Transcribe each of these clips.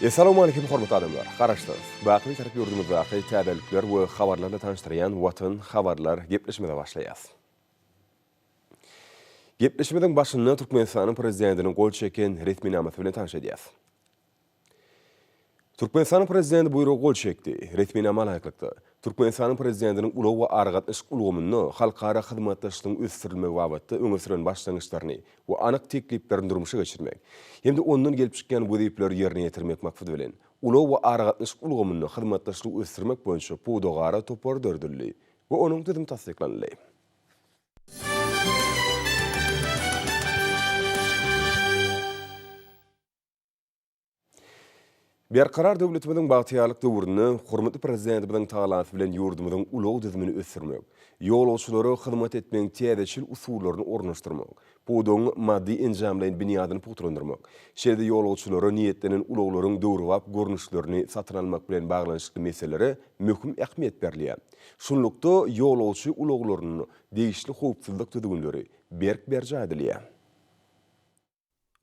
Essalawmaleýkim hormatly adamlar! Garaşsyz, baky Bitarap ýurdumyzdaky täzelikler we habarlarla tanyşdyrýan Watan habarlar gepleşimize başlaýas. Gepleşimiziň başynda Türkmenistanyň Prezidentiniň gol çeken resminamasy bilen tanyş edýäs. Türkmenistanyň Prezidenti buýruga gol çekdi. Resminama laýyklykda, Türkmenistanyň Prezidentiniň ulag we aragatnaşyk ulgamynda halkara hyzmatdaşlygyň ösdürilmegi babatda öňe süren başlangyçlaryny we anyk tekliplerini durmuşa geçirmek hem-de ondan gelip çykýan wezipeleri ýerine ýetirmek maksady bilen, ulag we aragatnaşyk ulgamynda hyzmatdaşlygy ösdürmek boýunça pudagara topar döredildi we onuň düzümi tassyklanyldy. Berkarar döwletimiziň bagtyýarlyk döwründe hormatly Prezidentimiziň tagallasy bilen ýurdumyzyň ulag düzümini ösdürmek, ýolagçylara hyzmat etmegiň täzeçil usullaryny ornaşdyrmak, pudagyň maddy-enjamlaýyn binýadyny pugtalandyrmak, şeýle-de ýolagçylara niýetlenen ulaglaryň döwrebap görnüşlerini satyn almak bilen baglanyşykly meselelere möhüm ähmiýet berilýär. Şunlukda, ýolagçy ulaglarynda degişli howpsuzlyk düzgünleri berk berjaý edilýär.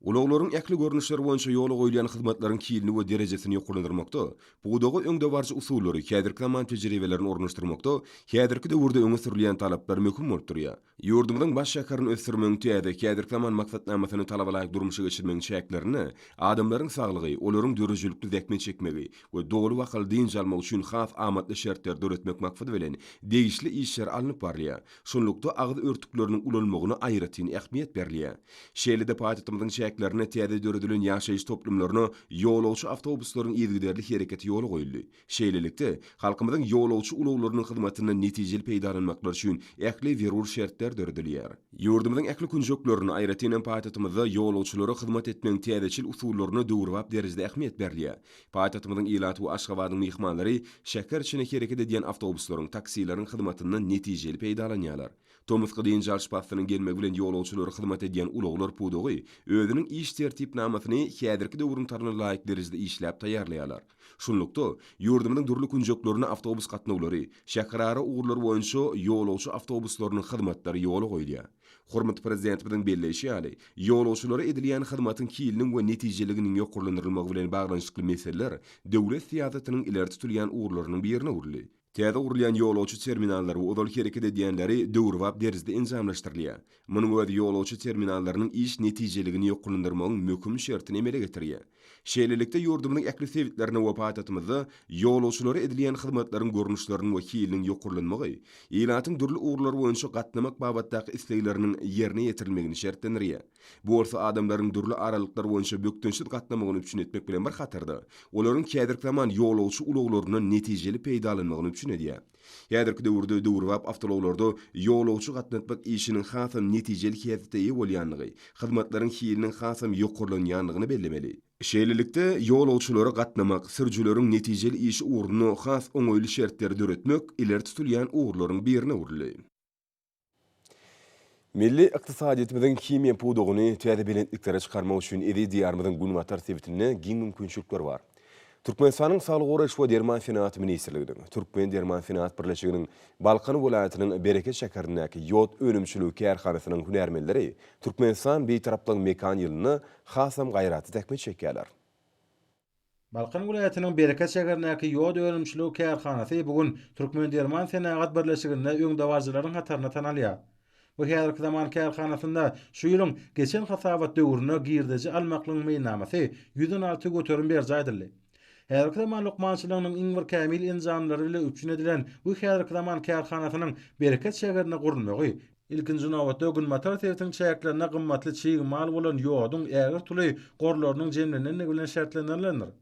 Ulaglaryň ähli görnüşleri boýunça ýola goýulýan hyzmatlaryň hilini we derejesini ýokarlandyrmakda, pudaga öňdebaryjy usullary, häzirki zaman tejribelerini ornaşdyrmakda häzirki döwürde öňe sürülýän talaplar möhüm bolup durýar. Ýurdumyzyň baş şäherini ösdürmegiň täze, häzirki zaman maksatnamasyny talabalaýyk durmuşa geçirmegiň çäklerinde adamlaryň saglygy, olaryň döredijilikli zähmet çekmegi we doly bahaly dynç almagy üçin has amatly şertleri döretmek maksady bilen degişli işler alnyp barylýar. Şunlukda agyz örtükleriniň ulanylmagyna aýratyn ähmiýet berilýär. Şeýle-de paýtagtymyzyň çäklerinde täze döredilen ýaşaýyş toplumlaryna ýolagçy awtobuslaryň yzygiderli hereketi ýola goýuldy. Şeýlelikde, halkymyzyň ýolagçy ulaglarynyň hyzmatyndan netijeli peýdalanmaklary üçin ähli zerur şertler döredilýär. Ýurdumyzyň ähli künjeklerinde, aýratyn hem paýtagtymyzda ýolagçylara hyzmat etmegiň täzeçil usullaryna döwrebap derejede ähmiýet berilýär. Paýtagtymyzyň ilaty we Aşgabadyň myhmanlary şäher içinde hereket edýän awtobuslaryň, taksileriň hyzmatyndan netijeli peýdalanýarlar. Tomusky dynç alyş paslynyň gelmegi bilen ýolagçylara hyzmat edýän ulaglar pudagy özüniň iş tertipnamasyny häzirki döwrüň talabyna laýyk derejede işläp taýýarlaýarlar. Şunlukda, ýurdumyzyň dürli künjeklerine awtobus gatnawlary, şäherara ugurlar boýunça ýolagçy awtobuslarynyň hyzmatlary ýola goýulýar. Hormatly Prezidentimiziň belleýşi ýaly, ýolagçylara edilýän hyzmatyň hiliniň we netijeliginiň ýokarlandyrylmagy bilen baglanyşykly meseleler döwlet syýasatynyň ileri tutulýan ugurlarynyň birine öwrüldi. Täze gurulýan ýolagçy terminallary we ozal hereket edýänleri döwrebap derejede enjamlaşdyrylýar. Munuň özi ýolagçy terminallarynyň iş netijeligini ýokarlandyrmagyň möhüm şertini emele getirýär. Şeýlelikde, ýurdumyzyň ähli sebitlerinde we paýtagtymyzda ýolagçylara edilýän hyzmatlaryň görnüşleriniň we hiliniň ýokarlanmagy ilatyň dürli ugurlar boýunça gatnamak babatdaky islegleriniň ýerine ýetirilmegini şertlendirýär. Bu bolsa adamlaryň dürli aralyklar boýunça bökdençsiz gatnamagyny üpjün etmek bilen bir hatarda, olaryň häzirki zaman ýolagçy ulaglaryndan netijeli peýdalanmagyny üpjün edýär. Häzirki döwürde döwrebap awtoulaglarda ýolagçy gatnatmak işiniň hasam netijeli häsiýete eýe bolýandygy, hyzmatlaryň hiliniň hasam ýokarlanýandygyny bellemeli. Şeýlelikde, ýolagçylara gatnamak, sürüjileriň netijeli işi ugrunda has oňaýly şertleri döretmek ileri tutulýan ugurlaryň birine öwrüldi. Milli ykdysadyýetimiziň himiýa pudagyny täze belentliklere çykarmak üçin eziz Diýarymyzyň günbatar sebitinde giň mümkinçilikler bar. Türkmenistanyň Saglygy goraýyş we derman senagaty ministrliginiň, Türkmen derman senagat birleşiginiň Balkan welaýatynyň Bereket şäherindäki ýod önümçiligi kärhanasynyň hünärmenleri Türkmenistan Bitaraplygyň mekan ýylynda hasam gaýratly zähmet çekýärler. Balkan welaýatynyň Bereket şäherindäki ýod önümçiligi kärhanasy bu gün Türkmendermansenagat birleşiginde öňdebaryjylaryň hatarynda tanalýar. Bu häzirki zaman kärhanasynda şu ýylyň geçen hasabat döwründe girdeji almaklygyň meýilnamasy 116% berjaý edildi. Häzirki zaman lukmançylygynyň iň bir kämil enjamlary bilen üpjün edilen bu häzirki zaman kärhanasynyň Bereket şäherinde gurulmagy, Ilkinji nobatda, günbatar sebitiň çäklerinde gymmatly çig mal bolan ýoduň ägirt uly gorlarynyň jemlenendigi bilen şertlendirilendir.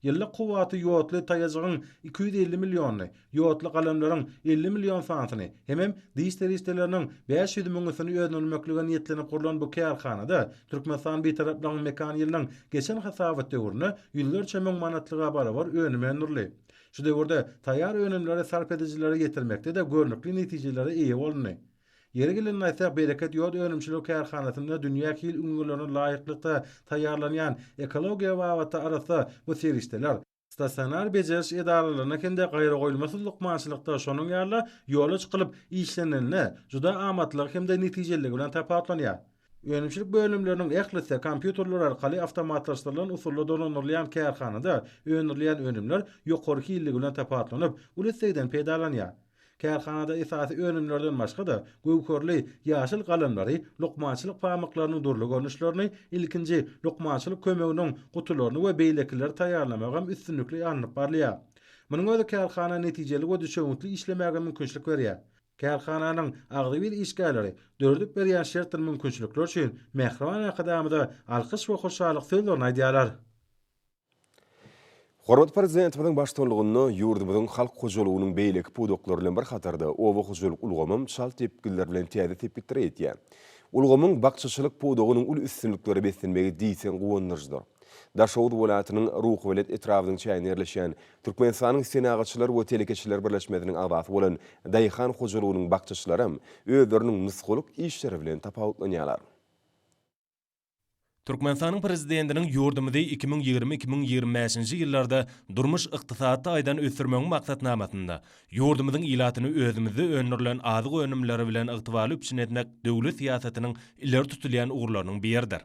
Ýyllyk kuwwaty ýodly taýajygyň 250 millionyny, ýodly galamlaryň 50 million sanysyny hemem diş serişdeleriniň 500 müňüsini öndürmeklige niýetlenip gurlan bu kärhanada Türkmenistan Bitaraplygyň mekan ýylynyň geçen hasabat döwründe ýüzlerçe müň manatlyga barabar önüm öndürildi. Şu döwürde taýýar önümleri sarp edijilere ýetirmekde-de görnükli netijelere eýe bolundy. Ýeri gelende aýtsak, Bereket ýod önümçiligi kärhanasynda dünýä hil ülňülerine laýyklykda taýýarlanýan ekologiýa babatda arassa bu serişdeler, stasionar bejeriş edaralarynda hem-de gaýragoýulmasyz lukmançylykda, şonuň ýaly-da ýola çykylyp işlenilende juda amatlylygy hem-de netijeliligi bilen tapawutlanýar. Önümçilik bölümleriniň ählisi kompýuterler arkaly awtomatlaşdyrylan usulda dolandyrylýan kärhanada öndürilýän önümler ýokary hilligi bilen tapawutlanyp, uly islegden peýdalanýar. Kärhanada esasy önümlerden başga-da, göwherli ýaşyl galamlary, lukmançylyk pamyklarynyň dürli görnüşlerini, ilkinji lukmançylyk kömeginiň gutularyny we beýlekileri taýýarlamagam üstünlikli alnyp barylýar. Munuň özi kärhana netijeli we düşewüntli işlemäge mümkinçilik berýär. Kärhananyň agzybir işgärleri döredip berýän şertdir mümkinçilikler üçin mähriban Arkadagymyza alkyş we hoşallyk sözlerini aýdýarlar. Hormatly Prezidentimiziň baştutanlygynda ýurdumyzyň halk hojalygynyň beýleki pudaklary bilen bir hatarda oba hojalyk ulgamam çalt depginler bilen täze sepgitlere ýetýär. Ulgamyň bakjaçylyk pudagynyň uly üstünliklere beslenmegi diýseň guwandyryjydyr. Daşoguz welaýatynyň Ruhubelent etrabynyň çäginde ýerleşýän Türkmenistanyň Senagatçylar we telekeçiler birleşmesiniň agzasy bolan daýhan hojalygynyň bakjaçylaram özleriniň nusgalyk işleri bilen tapawutlanýarlar. Türkmenistanyň Prezidentiniň ýurdumyzy 2020, 2025-nji ýyllarda durmuş-ykdysady taýdan ösdürmegiň maksatnamasynda ýurdumyzyň ilatyny özümizde öndürilen azyk önümleri bilen ygtybarly üpjün etmek döwlet syýasatynyň ileri tutulýan ugurlarynyň biridir.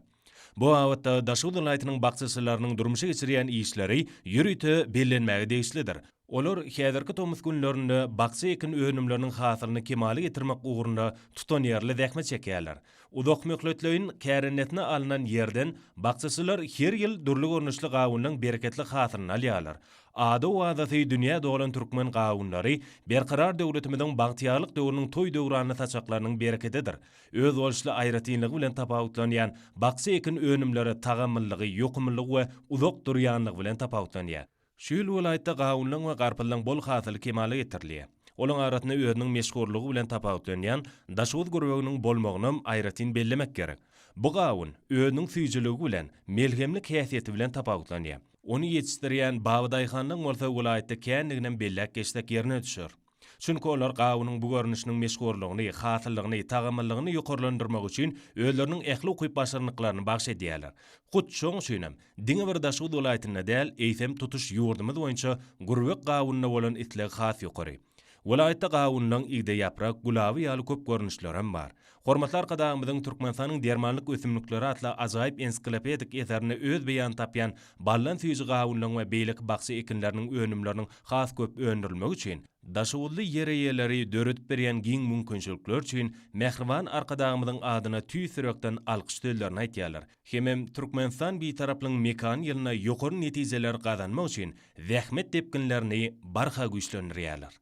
Bu babatda Daşoguz welaýatynyň bakjaçylarynyň durmuşa geçirýän işleri ýörite bellenmäge degişlidir. Olar häzirki tomus günlerinde bakja ekin önümleriniň hasylyny kemala getirmek ugrunda tutanýerli zähmet çekýärler. Uzakmöhletleýin kärendesine alnan ýerden bakjaçylar her ýyl dürli görnüşli gawunyň bereketli hasylyny alýarlar. Ady-owazasy dünýä dolan türkmen gawunlary Berkarar döwletimiziň bagtyýarlyk döwrüniň toý-döwranly saçaklarynyň berekedidir. Özboluşly aýratynlygy bilen tapawutlanýan bakja ekin önümleri tagamlylygy, ýokumlylygy we uzak durýanlygy bilen tapawutlanýar. Şu ýyl welaýatda gawunlaryň we garpyzlaryň bol hasyly kemala getirilýär. Olaryň arasynda özüniň meşhurlygy bilen tapawutlanýan Daşoguz gürbeginiň bolmagynam aýratyn bellemek gerek. Bu gawun özüniň süýjüligi bilen, melhemlik häsiýeti bilen tapawutlanýar. Ony ýetişdirýän babadaýhanlaryň bolsa welaýatda kändiginem belläp geçsek ýerine düşer. Çünki olar gawunyň bu görnüşiniň meşhurlygyny, hasyllygyny, tagamlylygyny ýokarlandyrmak üçin özleriniň ähli ukyp-başarnyklaryny bagyş edýärler. Hut şoň üçinem, diňe bir Daşoguz welaýatynda däl, eýsem, tutuş ýurdumyz boýunça gürbek gawunyna bolan isleg has ýokary. Welaýatda gawunlaryň igdeýaprak, gülaby ýaly köp görnüşlerem bar. Hormatly Arkadagymyzyň Türkmenistanyň dermanlyk ösümlikleri atly ajaýyp ensiklopedik eserinde öz beýanyny tapýan baldan süýji gawunlaryň we beýleki bakja ekinleriniň önümleriniň has köp öndürilmegi üçin, Daşoguzly ýer eýeleri döredip berýän giň mümkinçilikler üçin mähriban Arkadagymyzyň adyna tüýs ýürekden alkyş sözlerini aýtýarlar. Hemem Türkmenistan Bitaraplygyň mekany ýylynda ýokary netijeleri gazanmak üçin zähmet depginlerini barha güýçlendirýärler.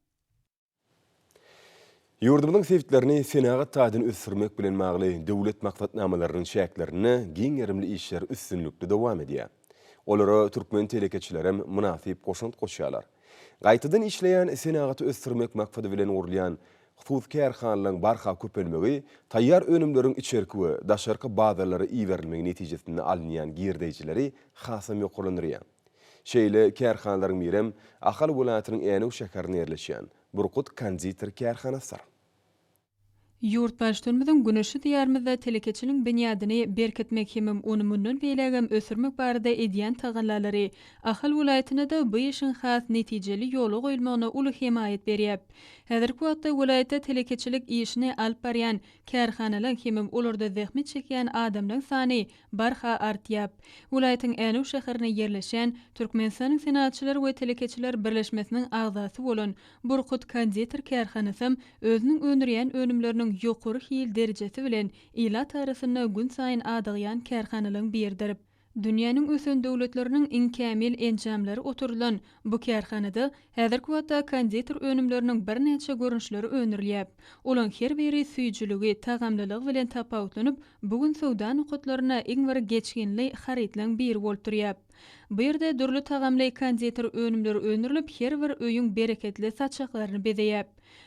Ýurdumyzyň sebitlerini senagat taýdan ösdürmek bilen bagly döwlet maksatnamalarynyň çäklerinde giň gerimli işler üstünlikli dowam edýär. Olara türkmen telekeçilerem mynasyp goşant goşýarlar. Gaýtadan işleýän senagaty ösdürmek maksady bilen gurulýan hususy kärhanalaryň barha köpelmegi taýýar önümleriň içerki we daşarky bazarlara iberilmegi netijesinde alynýan girdeýjileri hasam ýokarlandyrýar. Şeýle kärhanalaryň birem Ahal welaýatynyň Änew şäherinde ýerleşýän Burkut konditer kärhanasydyr. Ýurt Baştutanymyzyň güneşli Diýarymyzda telekeçiligiň binýadyny berkitmek hemem ony mundan beýlägem ösdürmek barada edýän tagallalary Ahal welaýatynda-da bu işiň has netijeli ýola goýulmagyna uly hemaýat berýär. Häzirki wagtda welaýatda telekeçilik işini alyp barýan kärhanalaryň hemem olarda zähmet çekýän adamlaryň sany barha artýar. Welaýatyň Änew şäherinde ýerleşýän Türkmenistanyň Senagatçylar we telekeçiler birleşmesiniň agzasy bolan Burkut konditer kärhanasam özüniň öndürýän önümleriniň ýokary hil derejesi bilen ilat arasynda günsaýyn adygýan kärhanalaryň biridir. Dünýäniň ösen döwletleriniň iň kämil enjamlary oturdylan bu kärhanada häzirki wagtda konditer önümleriniň birnäçe görnüşleri öndürilýär. Olaň her biri süýjüligi, tagamlylygy bilen tapawutlanyp, bu gün söwda nokatlarynda iň bir geçginli harytlaryň biri bolup durýar. Bu ýerde dürli tagamly konditer önümleri öndürilip, her bir öýüň bereketli saçaklaryny bezeýär.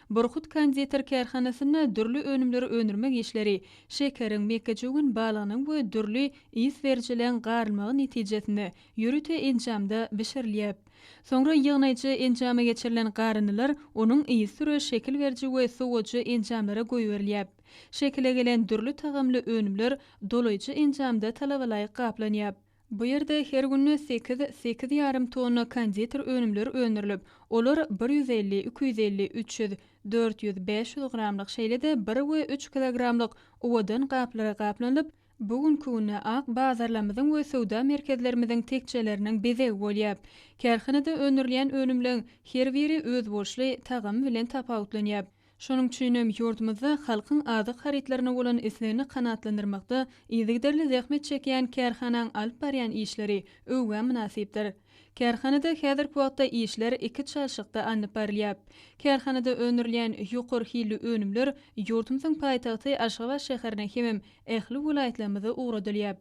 Burkut konditer kärhanasynda dürli önümleri öndürmek işleri şekeriň, mekgejöwen balygynyň we dürli ys berijileriň garylmagy netijesinde ýörite enjamda bişirilýär. Soňra ýygnaýjy enjama geçirilen garyndylar onuň yzysüre şekil beriji we sowadyjy enjamlara goýberilýär. Şekile gelen dürli tagamly önümler dolaýjy enjamda talabalaýyk gaplanýar. Bu ýerde her günde sekiz, sekiz ýarym tonna konditer önümleri öndürilip, olar bir 150, 250, 300, 400, 500 gramlyk, şeýle-de bir we üç kilogramlyk owadan gaplara gaplanylyp, bu günki günde ak bazarlarymyzyň we söwda merkezlerimiziň tekjeleriniň bezegi bolýar. Kärhanada öndürilýän önümleň her biri özboluşly tagamy bilen tapawutlanýar. Şonuň üçin hem ýurdumyzda halkyň azyk harytlaryna bolan islegini kanagatlandyrmakda yzygiderli zähmet çekýän kärhanaň alyp barýan işleri öwgä mynasypdyr. Kärhanada häzirki wagtda işler iki çalşykda alnyp barylýar. Kärhanada öndürilýän ýokary hilli önümler ýurdumyzyň paýtagty Aşgabat şäherine hemem ähli welaýatlarymyza ugradylýar.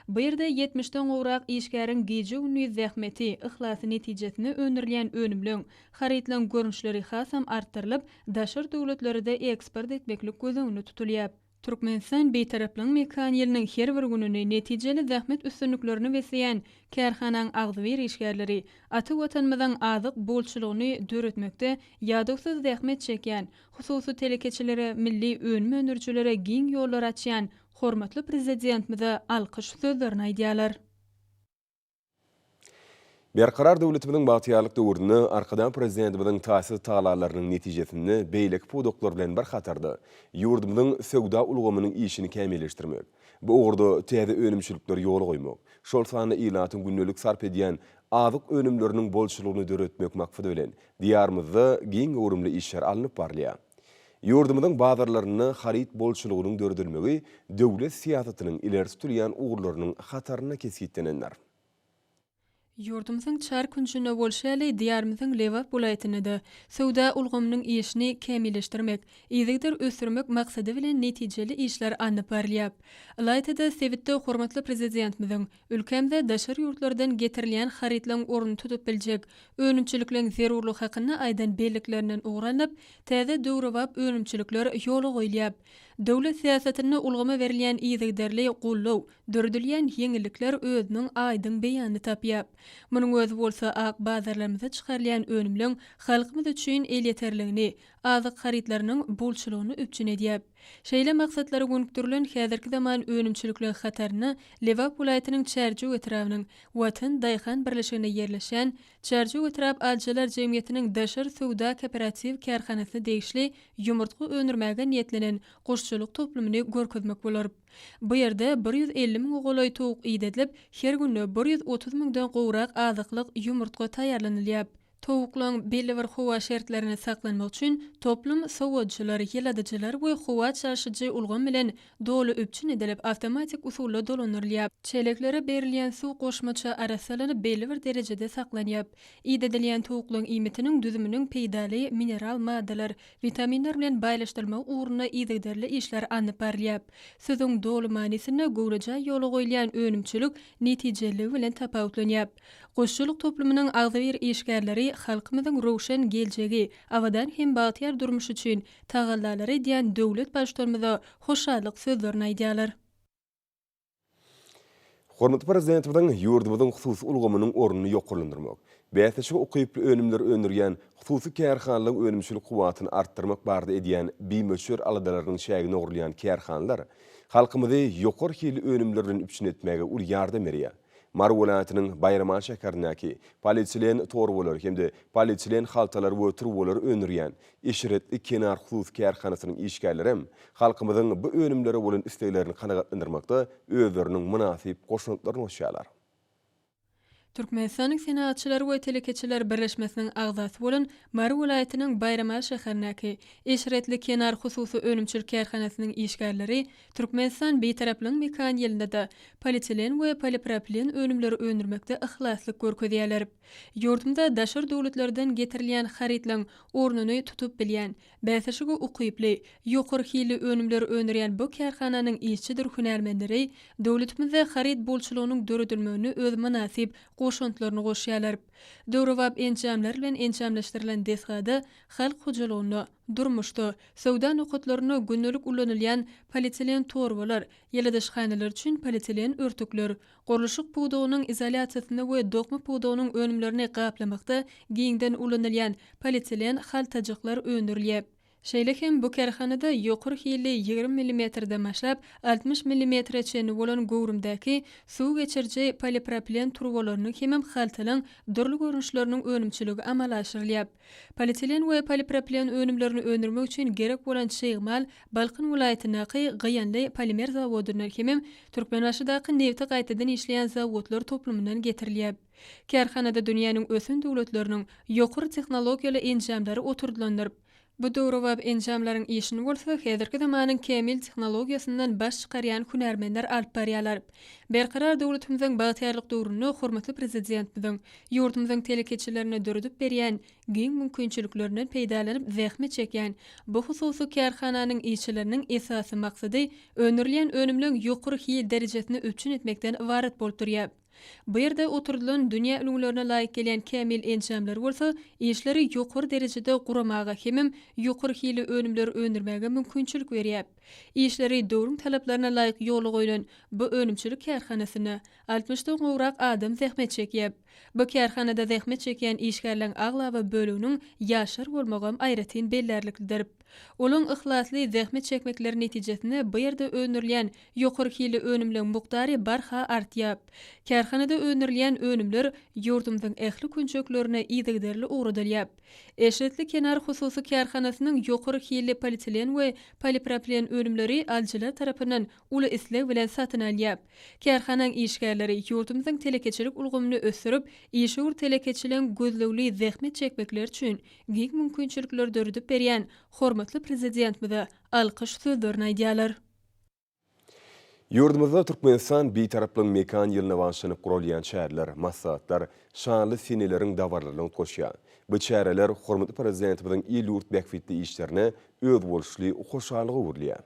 Bu ýerde ýetmişden gowrak işgäriň gije-gündiz zähmeti, yhlasy netijesinde öndürilýän önümleň Harytlaryň görnüşleri hasam artdyrylyp, daşary döwletlere-de eksport etmeklik göz öňünde tutulýar. Türkmenistan Bitaraplygyň mekan ýylynyň her bir gününi netijeli zähmet üstünliklerine besleýän kärhanaň agzybir işgärleri, ata Watanymyzyň azyk bolçulygyny döretmekde ýadawsyz zähmet çekýän, hususy telekeçilere, milli önüm öndürijilere giň ýollary açýan hormatly Prezidentimize alkyş sözlerini aýdýarlar. Berkarar döwletimiziň bagtyýarlyk döwründe Arkadag Prezidentimiziň taýsyz tagallalarynyň netijesinde beýleki pudaklar bilen bir hatarda, ýurdumyzyň söwda ulgamynyň işini kämilleşdirmek, bu ugurda täze önümçilikleri ýola goýmak, şol sanda ilatyň gündelik sarp edýän azyk önümleriniň bolçulygyny döretmek maksady bilen, Diýarymyzda giň göwrümli işler alnyp barylýar. Ýurdumyzyň bazarlarynda haryt bolçulygynyň döredilmegi döwlet syýasatynyň ileri tutulýan ugurlarynyň hatarynda kesgitlenendir. Ýurdumyzyň çar künjünde bolşy ýaly, Diýarymyzyň Lebap welaýatynda-da söwda ulgamynyň işini kämilleşdirmek, yzygider ösdürmek maksady bilen netijeli işler alnyp barylýar. Ylaýta-da, sebitde hormatly Prezidentimiziň Ülkämizde daşary ýurtlardan getirilýän harytlaryň ornuny tutup biljek önümçilikleň zerurlygy hakynda aýdan belliklerinden ugur alnyp, täze döwrebap önümçilikler ýola goýulýar. Döwlet syýasatynda ulgama berilýän yzygiderli goldaw, döredilýän ýeňillikler özüniň aýdyň beýanyny tapýar. Munuň özi bolsa ak bazarlarymyza çykarylýan önümleň halkymyz üçin elýeterligini, azyk harytlarynyň bolçulygyny üpjün edýär. Şeýle maksatlara gönükdirilen häzirki zaman önümçilikler hatarynda Lebap welaýatynyň Çärjew etrabynyň Watan daýhan birleşiginde ýerleşýän Çärjew etrap alyjylar jemgyýetiniň daşary söwda kooperatiw kärhanasyna degişli ýumurtga öndürmäge niýetlenen guşçulyk toplumyny görkezmek bolar. Bu ýerde 150 müňe golaý towuk idedilip, her günde 130 müňden gowrak azyklyk ýumurtga taýýarlanylýar. Towuklaryň belli bir howa şertlerinde saklanmagy üçin toplum sowadyjylar, ýyladyjylar we howa çalşyjy ulgam bilen doly üpjün edilip, awtomatik usulda dolandyrylýar. Çeleklere berilýän suw goşmaça arassalanyp, belli bir derejede saklanýar. Idedilýän towuklaryň iýmitiniň düzüminiň peýdaly mineral maddalar, witaminler bilen baýlaşdyrylmagy ugrunda yzygiderli işler alnyp barylýar. Sözüň doly manysynda göwnejaý ýola goýulýan önümçilik netijeliligi bilen tapawutlanýar. Guşçulyk toplumynyň agzybir işgärleri halkymyzyň röwşen geljegi, abadan hem bagtyýar durmuşy üçin tagallalary edýän döwlet Baştutanymyza hoşallyk sözlerini aýdýarlar. Hormatly Prezidentimiziň ýurdumyzyň hususy ulgamynyň ornuny ýokarlandyrmak, bäsleşige ukyply önümleri öndürýän hususy kärhanalaryň önümçilik kuwwatyny artdyrmak barada edýän bimöçber aladalarynyň çäginde gurulýan kärhanalar halkymyzy ýokary hilli önümler bilen üpjün etmäge uly ýardam berýär. Mary welaýatynyň Baýramaly şäherindäki polietilen torbalary hem-de polietilen haltalary we turbalary öndürýän Eşretli kenar hususy kärhanasynyň işgärlerem halkymyzyň bu önümlere bolan isleglerini kanagatlandyrmakda özleriniň mynasyp goşantlaryny goşýarlar. Türkmenistanyň Senagatçylar we telekeçiler birleşmesiniň agzasy bolan Mary welaýatynyň Baýramaly şäherindäki Eşretli kenar hususy önümçilik kärhanasynyň işgärleri Türkmenistan Bitaraplygyň mekan ýylynda-da polietilen we polipropilen önümleri öndürmekde yhlaslyk görkezýärler. Ýurdumyza daşary döwletlerden getirilýän harytlaryň ornuny tutup bilýän, bäsleşige ukyply, ýokary hilli önümleri öndürýän bu kärhananyň işçidir hünärmenleri döwletimizde haryt bolçulygynyň döredilmegine öz mynasyp goşantlaryny goşýarlar. Döwrebap enjamlar bilen enjamlaşdyrylan desgada halk hojalygynda, Durmuşda, söwda nokatlarynda gündelik ulanylýan polietilen torbalar, ýyladyşhanalar üçin polietilen örtükler, gurluşyk pudagynyň izolýasiýasynda we dokma pudagynyň önümlerini gaplamakda giňden ulanylýan polietilen haltajyklar öndürilýär. Şeýle hem bu kärhanada ýokary hilli 20 millimetrden başlap, 60 millimetre çenli bolan göwrümdäki suw geçiriji polipropilen turbalarynyň hemem haltalaň dürli görnüşleriniň önümçiligi amala aşyrylýar. Polietilen we polipropilen önümlerini öndürmek üçin gerek bolan çig mal Balkan welaýatyndaky Gyýanly polimer zawodyndan hemem Türkmenbaşydaky nebti gaýtadan işleýän zawodlar toplumyndan getirilýär. Kärhanada dünýäniň ösen döwletleriniň ýokary tehnologiýaly enjamlary oturdylandyr. Bu döwrebap enjamlaryň işini bolsa häzirki zamanyň kämil tehnologiýasyndan baş çykarýan hünärmenler alyp barýarlar. Berkarar döwletimiziň bagtyýarlyk döwründe hormatly Prezidentimiziň ýurdumyzyň telekeçilerine döredip berýän giň mümkinçiliklerinden peýdalanyp zähmet çekýän bu hususy kärhananyň işçileriniň esasy maksady öndürilýän önümleň ýokary hil derejesini üpjün etmekden ybarat bolup durýar. Bu ýerde oturdylan dünýä ülňülerine laýyk gelýän kämil enjamlar bolsa işleri ýokary derejede guramaga hemem ýokary hilli önümleri öndürmäge mümkinçilik berýär. Işleri döwrüň talaplaryna laýyk ýola goýlan bu önümçilik kärhanasynda altmyşdan gowrak adam zähmet çekýär. Bu kärhanada zähmet çekýän işgärleň aglaba böleginiň ýaşlar bolmagam aýratyn bellärliklidir. Olaň yhlasly zähmet çekmekleri netijesinde bu ýerde öndürilýän ýokary hilli önümleň mukdary barha artýar. Kärhanada öndürilýän önümler ýurdumyzyň ähli künjeklerine yzygiderli ugradylýar. Eşretli kenar hususy kärhanasynyň ýokary hilli polietilen we polipropilen önümleri alyjylar tarapyndan uly isleg bilen satyn alýar. Kärhanaň işgärleri ýurdumyzyň telekeçilik ulgamyny ösdürip, işewür telekeçileň gözlegli zähmet çekmekleri üçin giň mümkinçilikleri döredip berýän hormatly Prezidentimize alkyş sözlerini aýdýarlar. Ýurdumyzda Türkmenistan Bitaraplygyň mekan ýylyna bagyşlanyp guralýan çäreler, maslahatlar şanly seneleriň dabaralaryna utgaşýar. Bu çäreler hormatly Prezidentimiziň il-ýurt bähbitli işlerine özboluşly hoşallyga öwrülýär.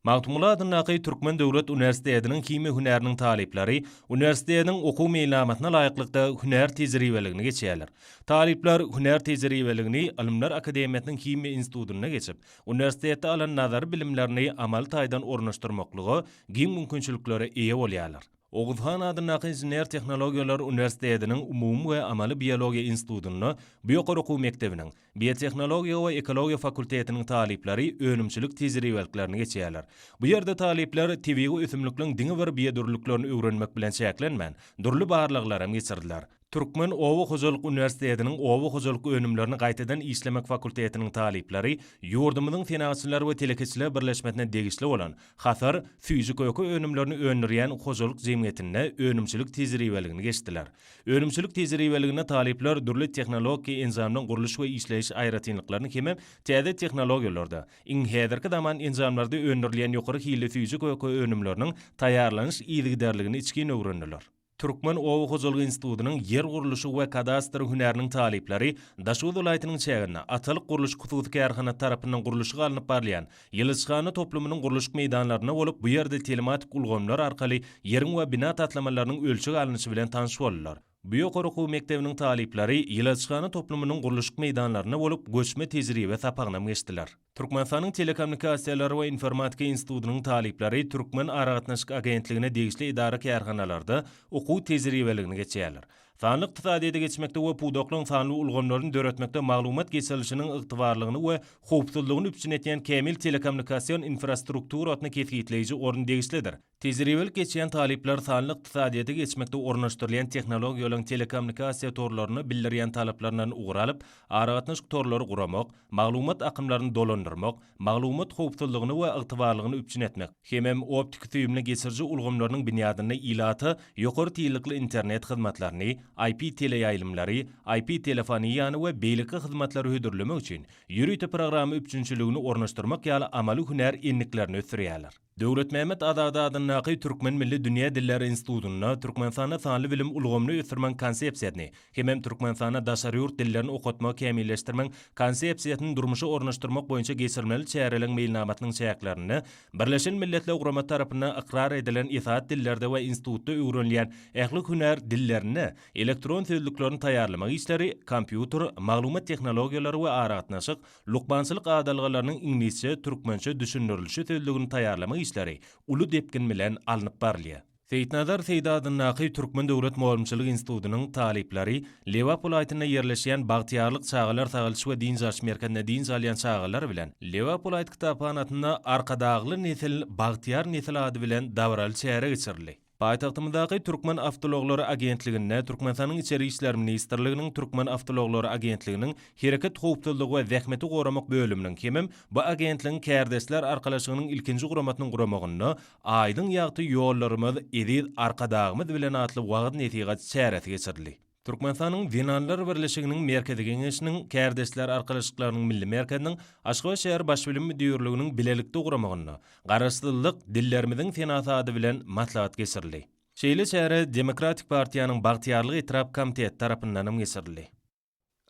Magtymguly adyndaky Türkmen döwlet uniwersitetiniň himiýa hünäriniň talyplary uniwersitetiň okuw meýilnamasyna laýyklykda hünär tejribeligini geçýärler. Talyplar hünär tejribeligini Ylymlar akademiýasynyň himiýa institutynda geçip, uniwersitetde alan nazary bilimlerini amaly taýdan ornaşdyrmaklyga giň mümkinçiliklere eýe bolýarlar. Oguz han adyndaky Inžener-tehnologiýalar uniwersitetiniň Umumy we amaly biologiýa institutynda bu ýokary okuw mekdebiniň Biotehnologiýa we ekologiýa fakultetiniň talyplary önümçilik tejribeliklerini geçýärler. Bu ýerde talyplar tebigy ösümlikleň diňe bir biodürlüklerini öwrenmek bilen çäklenmän, dürli barlaglaram geçirdiler. Türkmen oba hojalyk uniwersitetiniň oba hojalyk önümlerini gaýtadan işlemek fakultetiniň talyplary ýurdumyzyň Senagatçylar we telekeçiler birleşmesine degişli bolan Hasar süýji-köke önümlerini öndürýän hojalyk jemgyýetinde önümçilik tejribeligini geçdiler. Önümçilik tejribeliginde talyplar dürli tehnologiki enjamlaryň gurluş we işleýiş aýratynlyklaryny hemem täze tehnologiýalarda, iň häzirki zaman enjamlarda öndürilýän ýokary hilli süýji-köke önümleriniň taýýarlanyş yzygiderligini içgin öwrendiler. Türkmen oba hojalygy institutynyň ýer gurluşygy we kadastr hünäriniň talyplary Daşoguz welaýatynyň çäginde Atalyk gurluşyk hususy kärhanasy tarapyndan gurluşygy alnyp barylýan Ýylyçhana toplumynyň gurluşyk meýdanlarynda bolup, bu ýerde telematik ulgamlar arkaly ýeriň we bina taslamalarynyň ölçeg alnyşy bilen tanyş boldular. Bu ýokary okuw mekdebiniň talyplary Ýyladyşhana toplumynyň gurluşyk meýdanlarynda bolup, göçme tejribe sapagynam geçdiler. Türkmenistanyň Telekommunikasiýalar we informatika institutynyň talyplary Türkmen aragatnaşyk agentligine degişli edara-kärhanalarda okuw tejribeligini geçýärler. Sanly ykdysadyýete geçmekde we pudaklaryň sanly ulgamlaryny döretmekde maglumat geçirilişiniň ygtybarlygyny we howpsuzlygyny üpjün etýän kämil telekommunikasion infrastrukturasyny kesgitleýji orun degişlidir. Tejribelik geçýän talyplar sanly ykdysadyýete geçmekde ornaşdyrylýan tehnologiýalaryň telekommunikasiýa torlaryna bildirýän talaplaryndan ugur alyp, aragatnaşyk torlary guramak, maglumat akymlaryny dolandyrmak, maglumat howpsuzlygyny we ygtybarlygyny üpjün etmek, hemem optiki-süýümli geçiriji ulgamlarynyň binýadynda ilata ýokary tizlikli internet hyzmatlaryny, IP-teleýaýlymlary, IP-telefoniýany we beýleki hyzmatlary hödürlemek üçin ýörite programma üpjünçiligini ornaşdyrmak ýaly amaly hünär endiklerini ösdürýärler. Döwletmämmet Azady adyndaky Türkmen milli dünýä dilleri institutynda Türkmenistanda sanly bilim ulgamyny ösdürmegiň Konsepsiýasyny hemem Türkmenistanda daşary ýurt dillerini okatmagy kämilleşdirmegiň Konsepsiýasyny durmuşa ornaşdyrmak boýunça geçirilmeli çäreleriň meýilnamasynyň çäklerinde Birleşen Milletler Guramasy tarapyndan ykrar edilen esasy dillerde we institutda öwrenilýän ähli hünär dillerinde elektron sözlüklerini taýýarlamak işleri kompýuter, maglumat tehnologiýalary we aragatnaşyk, Lukmançylyk adalgalarynyň iňlisçe, türkmençe düşündirilişi sözlügini taýýarlamak işleri uly depgin bilen alnyp barylýar. Seýitnazar Seýdi adyndaky Türkmen döwlet mugallymçylyk institutynyň talyplary Lebap welaýatynda ýerleşýän Bagtyýarlyk çagalar sagaldyş we dynç alyş merkezinde dynç alýan çagalar bilen Lebap welaýat kitaphanasynda Arkadagly nesil, bagtyýar nesil ady bilen dabaraly çäre geçirildi. Paýtagtymyzdaky Türkmen awtoulaglary agentliginde Türkmenistanyň Içeri işler ministrliginiň Türkmen awtoulaglary agentliginiň Hereket howpsuzlygy we zähmeti goramak bölüminiň hemem bu agentligiň Kärdeşler arkalaşygynyň ilkinji guramasynyň guramagynda Aýdyň ýagty ýollarymyz eziz Arkadagymyz bilen atly wagyz-nesihat çäresi geçirildi. Türkmenistanyň Zenanlar birleşiginiň Merkezi Geňeşiniň, Kärdeşler arkalaşyklarynyň Milli merkeziniň Aşgabat şäher Baş bilim müdirliginiň bilelikde guramagynda Garaşsyzlyk, dillerimiziň senasy ady bilen maslahat geçirildi. Şeýle çäre Demokratik partiýanyň Bagtyýarlyk etrap komiteti tarapyndanam geçirildi.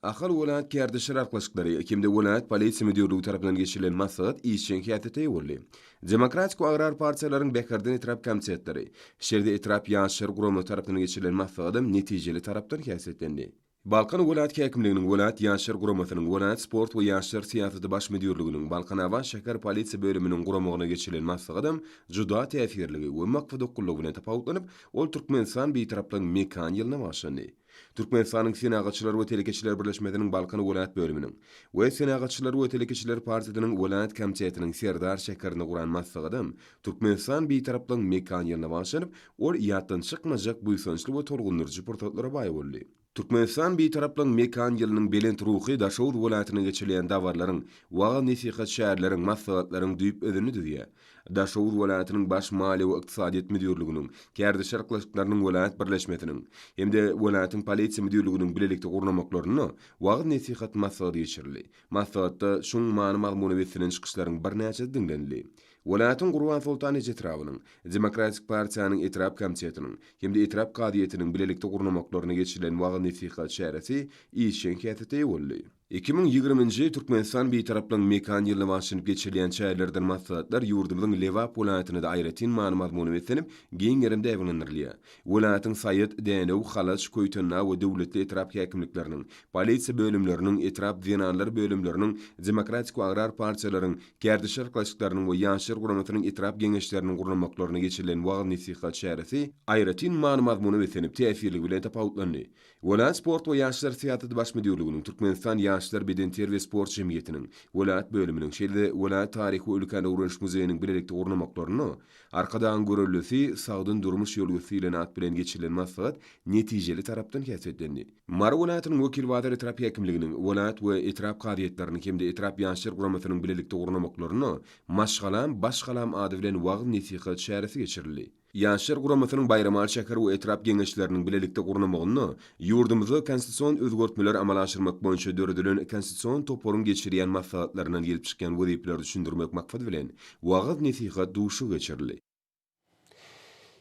Ahal welaýat kärdeşler arkalaşyklary hem-de welaýat polisiýa müdirligi tarapyndan geçirilen maslahat işjeň häsiýete eýe boldy. Demokratik we agrar partiýalaryň Bäherden etrap komitetleri, Şerdi etrap Ýaşlar guramasy tarapyndan geçirilen maslahatam netijeli tarapdan häsiýetlendi. Balkan welaýat häkimliginiň welaýat Ýaşlar guramasynyň, welaýat sport we ýaşlar syýasaty baş müdirliginiň, Balkanabat şäher polisiýa bölüminiň guramagynda geçirilen maslahatam juda täsirligi we maksadaokgunlygy bilen tapawutlanyp, ol Türkmenistan Bitaraplygyň mekan ýylyna bagyşlandy. Türkmenistanyň Senagatçylar we telekeçiler birleşmesiniň Balkan welaýat bölüminiň we Senagatçylar we telekeçiler partiýasynyň welaýat komitetiniň Serdar şäherinde guran maslahatam Türkmenistan Bitaraplygyň mekan ýylyna bagyşlanyp, ol ýatdan çykmajak buýsançly we tolgundyryjy pursatlara baý boldy. Türkmenistan Bitaraplygyň mekan ýylynyň belent ruhy Daşoguz welaýatynda geçirilýän dabaralaryň, wagyz-nesihat çäreleriň, maslahatlaryň düýp özenini düzýär. Daşoguz welaýatynyň Baş maliýe we ykdysadyýet müdirliginiň, Kärdeşler arkalaşyklarynyň welaýat birleşmesiniň hem-de welaýatyň Polisiýa müdirliginiň bilelikde gurnamaklarynda wagyz-nesihat maslahaty geçirildi. Maslahatda çuň many-mazmuna beslenen çykyşlaryň birnäçesi diňlenildi. Welaýatyň Gurbansoltan eje etrabynyň, Demokratik partiýanyň etrap komitetiniň hem-de etrap kazyýetiniň bilelikde gurnamaklarynda geçirilen wagyz-nesihat çäresi işjeň häsiýete eýe boldy. 2020-nji Türkmenistan Bitaraplygyň mekan ýylyna bagyşlanyp geçirilýän çärelerdir maslahatlar ýurdumyzyň Lebap welaýatynda-da aýratyn many-mazmuna beslenip, giň gerimde ýaýbaňlandyrylýar. Welaýatyň Saýat, Dänew, Halaç, Köýtendag we Döwletli etrap häkimlikleriniň, polisiýa bölümleriniň, etrap zenanlar bölümleriniň, Demokratik we agrar partiýalaryň, kärdeşler arkalaşyklarynyň we Ýaşlar guramasynyň etrap geňeşleriniň gurnamaklarynda geçirilen wagyz-nesihat çäresi aýratyn many-mazmuna beslenip, täsirligi bilen tapawutlandy. Welaýat sport we ýaşlar syýasaty baş müdirliginiň, Türkmenistan Ýaşlar bedenterbiýe-sport jemgyýetiniň welaýat bölüminiň, şeýle-de welaýat taryhy we ülkäni öwreniş muzeýiniň bilelikde gurnamaklarynda Arkadagyň göreldesi, sagdyn durmuş ýörelgesi diýlen at bilen geçirilen maslahat netijeli tarapdan häsiýetlendi. Mary welaýatynyň Wekilbazar etrap häkimliginiň, welaýat we etrap kazyýetleriniň hem-de etrap Ýaşlar guramasynyň bilelikde gurnamaklarynda Maşgalam, baş galam ady bilen wagyz-nesihat çäresi geçirildi. Ýaşlar guramasynyň Baýramaly şäher we etrap Geňeşleriniň bilelikde gurnamagynda ýurdumyzda konstitusion özgertmeleri amala aşyrmak boýunça döredilen Konstitusion toparyň geçirýän maslahatlaryndan gelip çykýan wezipeleri düşündirmek maksady bilen wagyz-nesihat duşuşygy geçirildi.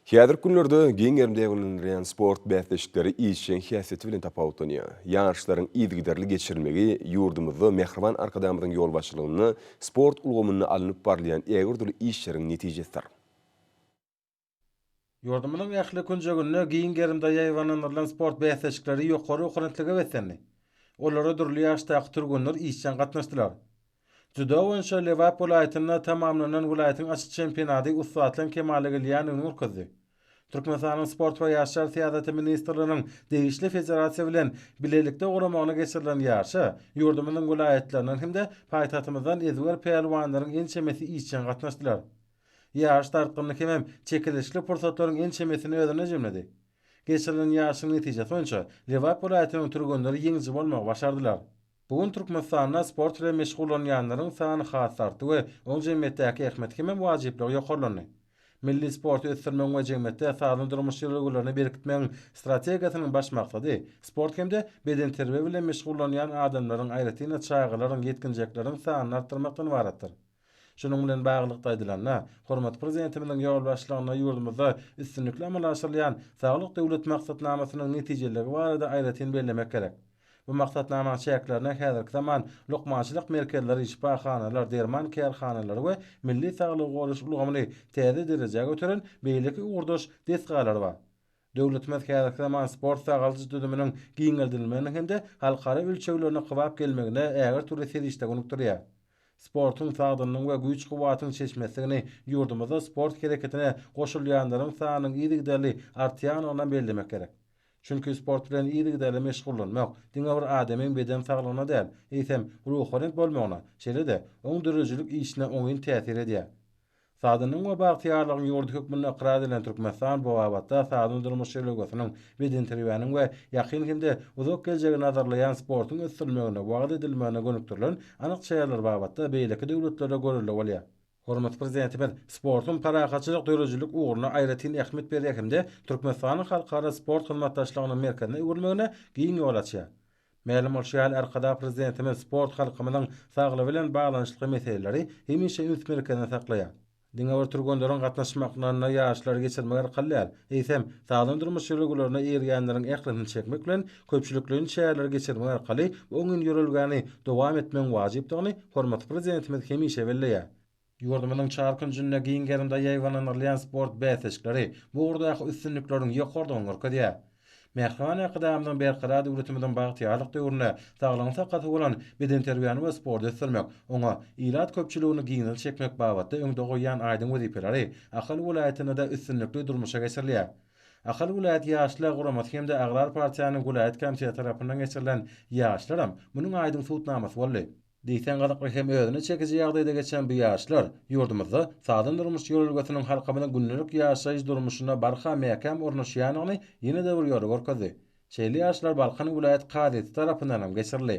Häzirki günlerde giň gerimde ýaýbaňlandyrylýan sport bäsleşikleri işjeň häsiýeti bilen tapawutlanýar. Ýaryşlaryň yzygiderli geçirilmegi ýurdumyzda mähriban Arkadagymyzyň ýolbaşçylygynda sport ulgamynda alnyp barylýan ägirt uly işleriň netijesidir. Ýurdumyzyň ähli künjeginde giň gerimde ýaýbaňlandyrylan sport bäsleşikleri ýokary ruhubelentlige beslendi. Olara dürli ýaşdaky türgenler işjeň gatnaşdylar. Dzýudo boýunça Lebap welaýatynda tamamlanan welaýatyň açyk çempionaty ussatlygyň kemala gelýändigini görkezdi. Türkmenistanyň Sport we ýaşlar syýasaty ministrliginiň degişli federasiýa bilen bilelikde guramagynda geçirilen ýaryşa ýurdumyzyň welaýatlaryndan hem-de paýtagtymyzdan ezber pälwanlaryň ençemesi işjeň gatnaşdylar. Ýaryş dartgynly hemem çekeleşikli pursatlaryň ençemesini özünde jemledi. Geçirilen ýaryşyň netijesi boýunça Lebap welaýatynyň türgenleri ýeňiji bolmagy başardylar. Bu gün Türkmenistanda sport bilen meşgullanýanlaryň sany has artdy we oň jemgyýetdäki ähmiýeti hemem wajyplygy ýokarlandy. Milli sporty ösdürmegiň we jemgyýetde sagdyn durmuş ýörelgelerini berkitmegiň strategiýasynyň baş maksady sport hem-de bedenterbiýe bilen meşgullanýan adamlaryň, aýratyn-da çagalaryň, ýetginjekleriň sanyny artdyrmakdan ybaratdyr. Şunuň bilen baglylykda aýdylanda, hormatly Prezidentimiziň ýolbaşçylygynda ýurdumyzda üstünlikli amala aşyrylýan Saglyk Döwlet maksatnamasynyň netijeliligi barada aýratyn bellemek gerek. Bu maksatnamanyň çäklerinde häzirki zaman lukmançylyk merkezleri, şypahanalar, derman kärhanalary we milli saglygy goraýyş ulgamyny täze derejä göteren beýleki ugurdaş desgalar bar. Döwletimiz häzirki zaman sport sagaldyş düzüminiň giňeldilmegine hem-de halkara ölçeglerine kybap gelmegine ägirt uly serişde gönükdirýär. Sportuň sagdynlygyň we güýç-kuwwatyň çeşmesidigini ýurdumyzda sport hereketine goşulýanlaryň sanynyň yzygiderli artýandygyndan bellemek gerek. Çünki sport bilen yzygiderli meşgullanmak diňe bir adamyň beden saglygyna däl, eýsem, ruhubelent bolmagyna, şeýle-de, oň döredijilik işine oňyn täsir edýär. Sagdynlygyň we bagtyýarlygyň ýurdy hökmünde ykrar edilen Türkmenistan bu babatda sagdyn durmuş ýörelgesiniň, bedenterbiýäniň we ýakyn hem-de uzak geljegi nazarlaýan sportuň ösdürilmegine, wagyz edilmegine gönükdirilen anyk çäreler babatda beýleki döwletlere görelde bolýar. Hormatly Prezidentimiz sportuň parahatçylyk döredijilik ugruna aýratyn ähmiýet berýär hem-de Türkmenistanyň halkara sport hyzmatdaşlygynyň merkezine öwrülmegine giň ýol açýar. Mälim bolşy ýaly, Arkadag Prezidentimiz sport halkymyzyň saglygy bilen baglanyşykly meseleleri hemişe üns merkezinde saklaýar. Diňe bir türgenleriň gatnaşmaklarynda ýaryşlary geçirmek arkaly däl, eýsem, sagdyn durmuş ýörelgelerine eýerýänleriň ählisini çekmek bilen, köpçülikleýin çäreleri geçirmek arkaly bu oňyn ýörelgäni dowam etmegiň wajypdygyny hormatly Prezidentimiz hemişe belleýär. Ýurdumyzyň çar künjünde giň gerimde ýaýbaňlandyrylýan sport bäsleşikleri bu ugurdaky üstünlikleriň ýokarydygyny görkezýär. Mähriban Arkadagymyzyň Berkarar döwletimiziň bagtyýarlyk döwründe saglygyň sakasy bolan bedenterbiýäni we sporty ösdürmek, oňa ilat köpçüligini giňden çekmek babatda öňde goýýan aýdyň wezipeleri Ahal welaýatynda-da üstünlikli durmuşa geçirilýär. Ahal welaýat Ýaşlar guramasy hem-de Agrar partiýanyň welaýat komiteti tarapyndan geçirilen ýaryşlaram munuň aýdyň subutnamasy boldy. Diýseň gyzykly hem özüne çekiji ýagdaýda geçen bu ýaryşlar ýurdumyzda sagdyn durmuş ýörelgesiniň halkymyzyň gündelik ýaşaýyş durmuşyna barha mäkäm ornaşýandygyny ýene-de bir ýola görkezdi. Şeýle ýaryşlar Balkan welaýat kazyýeti tarapyndan hem geçirildi.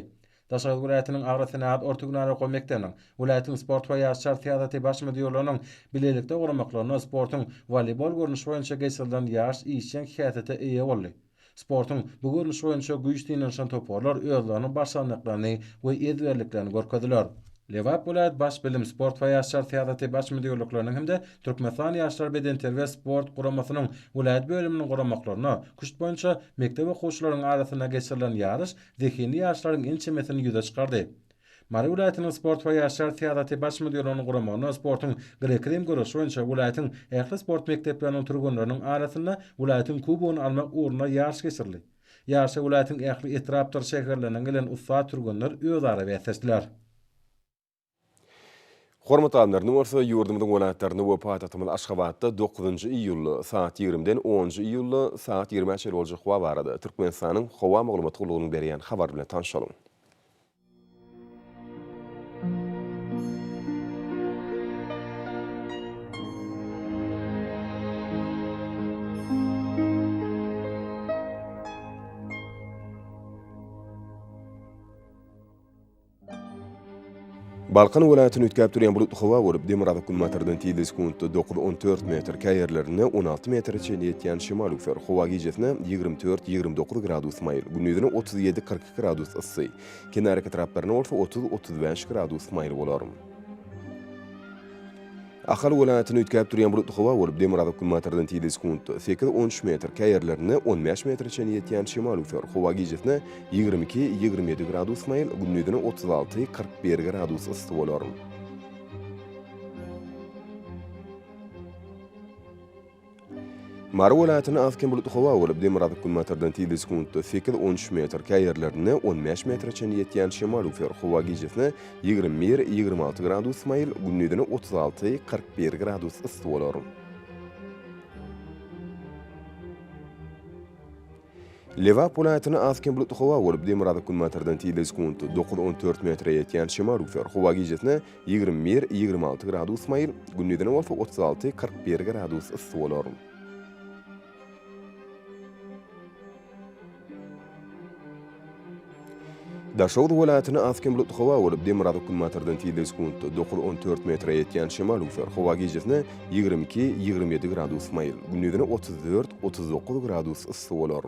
Daşoguz welaýatynyň Agrosenagat orta hünär okuw mekdebiniň, welaýatyň sport we ýaşlar syýasaty baş müdirliginiň bilelikde guramaklarynda sportuň woleýbol görnüşi boýunça geçirilen ýaryş işjeň häsiýete eýe boldy. Sportuň bu görnüşi boýunça güýç synanyşan toparlar özleriniň başarnyklaryny we ezberliklerini görkezdiler. Lebap welaýat Baş bilim, sport we ýaşlar syýasaty baş müdirlikleriniň hem-de Türkmenistan Ýaşlar bedenterbiýe sport guramasynyň welaýat bölüminiň guramaklarynda küşt boýunça mekdep okuwçylarynyň arasynda geçirilen ýaryş zehinli ýaşlaryň ençemesini ýüze çykardy. Mary welaýatynyň Sport we ýaşlar syýasaty baş müdirliginiň guramagynda sportuň grek-rim göreşi boýunça welaýatyň ähli sport mekdepleriniň türgenleriniň arasynda welaýatyň kubogyny almak ugrunda ýaryş geçirildi. Ýaryşa welaýatyň ähli etrapdyr şäherlerinden gelen ussat türgenler özara bäsleşdiler. Hormatly alymlar, indi bolsa ýurdumyzyň welaýatlarynda we paýtagtymyz Aşgabatda dokuzynjy iýulda sagat ýigrimiden onunjy iýulda sagat ýigrimä çenli boljak howa barada Türkmenistanyň Howa maglumat gullugynyň berýän habary bilen tanyşalyň. Balkan welaýatyny üýtgäp durýan bulutly howa bolup, demirgazyk-günbatardan tizligi sekuntda dokuz-on dört metr, käýerlerinde 16 metre çenli ýetýän şemal öwser. Howa gijesine 24, 29 gradus maýyl, gündizine 37, 42 gradus yssy, kenarýaka etraplarynda bolsa 30, 35 gradus maýyl bolar. Ahal welaýatynda üýtgäp durýan bulutly howa bolup, demirgazyk-günbatardan tizligi sekuntda sekiz, on üç metr, käýerlerinde on bäş metre çenli ýetýän şemal öwser. Howa gijesine 22, 27 gradus maýyl, gündizine 36, 41 gradus yssy bolar. Mary welaýatynda az-kem bulutly howa bolup, demirgazyk-günbatardan tizligi sekuntda sekiz, on üç metr, käýerlerinde on bäş metre çenli ýetýän şemal öwser. Howa gijesine 21, 26 gradus maýyl, gündizine 36, 41 gradus yssy bolar. Lebap welaýatynda az-kem bulutly howa bolup, demirgazyk-günbatardan tizligi sekuntda dokuz, on dört metre ýetýän şemal öwser. Howa gijesine 21, 26 gradus maýyl, gündizine bolsa 36, 41 gradus yssy bolar. Daşoguz welaýatynda az-kem bulutly howa bolup, demirgazyk-günbatardan tizligi sekuntda dokuz, on dört metre ýetýän şemal öwser. Howa gijesine 22, 27 gradus maýyl, gündizine 34, 39 gradus yssy bolar.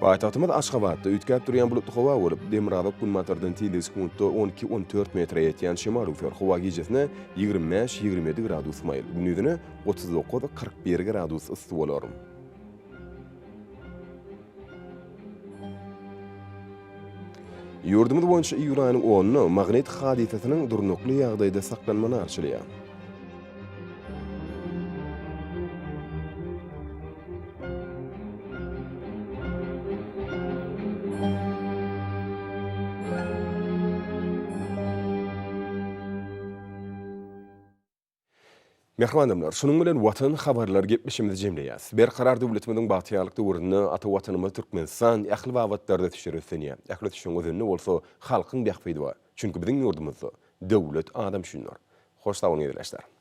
Paýtagtymyz Aşgabatda üýtgäp durýan bulutly howa bolup, demirgazyk-günbatardan tizligi sekuntda on iki, on dört metre ýetýän şemal öwser. Howa gijesine 25, 27 gradus maýyl, gündizine 39, 41 gradus yssy bolar. Ýurdumyz boýunça iýul aýynyň onuna magnit hadysasynyň durnukly ýagdaýda saklanmagyny arçalaýar. Mähriban adamlar, şunuň bilen Watan habarlary gepleşigimizi jemleýäs. Berkarar döwletimiziň bagtyýarlyk döwründe ata Watanymyz Türkmenistan ähli babatlarda ösüşlere üstlenýär. Ähli ösüşiň özeninde bolsa halkyň bähbidi bar. Çünki biziň ýurdumyzda Döwlet adam üçindir. Hoş sag boluň ildeşler.